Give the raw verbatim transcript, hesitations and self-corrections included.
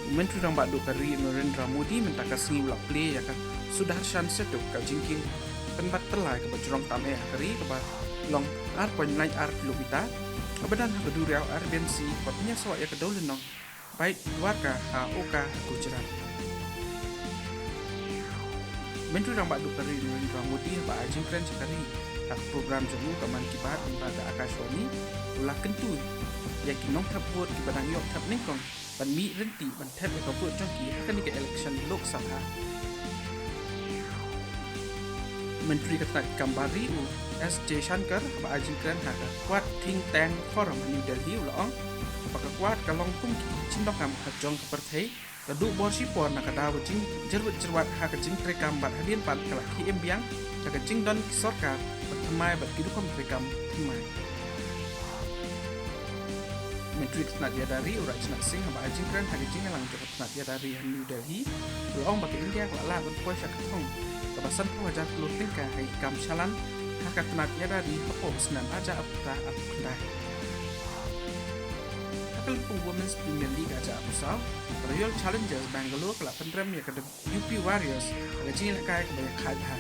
U Myntri Rangbah Duh ka ri Narendra Modi mynta ka sngi u la plie ïa ka Sudarshan Setu, ka jingkieng pynbat tyllai kaba jrong tam eh ha ka ri, kaba long ar point lai ar kilometer, kaba don ha ka duriaw Arabian Sea, kaba pynïasoh ïa ka dewlynnong Beit Dwarka ha Oka ha Gujarat. Myntri Rangbah Duh ka ri Narendra Modi haba ai jingkren sha ka ri ha ka program jong u ka Mann Ki Baat lyngba ka Akashvani, u la kyntu ïa ki nongthep vote kiba dang ïoh thep nyngkong ban mih rynti ban thep ïa ka vote jong ki ha kane ka election Lok Sabha. Myntri ka tnat kam bar ri u S Jaishankar haba ai jingkren ha ka Quad Think Tank Forum ha New Delhi u la ong ba ka Quad ka long kum ki jingdonkam ha jong ka pyrthei, ka duh bor shipor na ka daw ka jingjyrwit jyrwat ha ka jingtreikam bad hadien pat ka la khie im biang da ka jingdon ki sorkar ba thymmai bad ki rukom treikam thymmai. Myntri ka tnat ïada ri u Rajnath Singh haba ai jingkren ha ka jingïalang jong ka tnat ïada ri ha New Delhi u la ong ba ka India ka la lah ban poi sha ka thong kaba sanphew hajar klur tyngka ha ki kam shalan ha ka tnat ïada ri hapoh u snem arhajar arphew phra arphew khyndai. Ha ka lympung Women's Premier League arhajar arphew saw, ka Royal Challengers Bangalore ka la pynrem ïa ka U P Warriors ha ka jingïalehkai kaba ïakhaid bha.